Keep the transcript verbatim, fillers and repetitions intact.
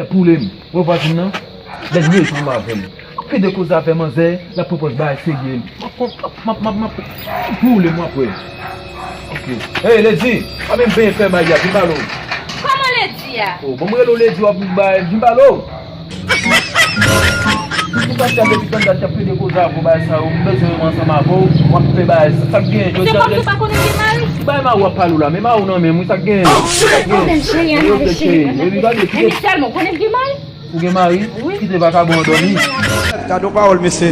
Poule m. Wè vwazin nan? Lè n retourne avè l. Pede koze avè manzè, l ap pran pòz bagay serye. M ap, m ap, m ap, m ap, m ap poule m, w ap wè. Ok. Hey, Lady, pa menm benyen fè bagay a, vin pale w. Kòman Lady a? Oh, bon, m rele w Lady, w ap bay, vin pale w. Ou pa t ap depi tann dat, t ap pede koze avè w bagay sa yo, m bezwen menm ansanm avè w, w ap fè bagay sa, sa k genyen, jodi a. Se kòmsi w pa konnen m gen mari? Ki bagay mari w ap pale w la, men mari w nan men m, wi, sa k genyen? Oh, shit! Anmwey, cheri, anmwey, cheri, anmwey, gade, men li tèlman konnen l gen mari. Ou gen mari? Wi. Kite vakabon an dòmi. Gade yon pawòl, mesye.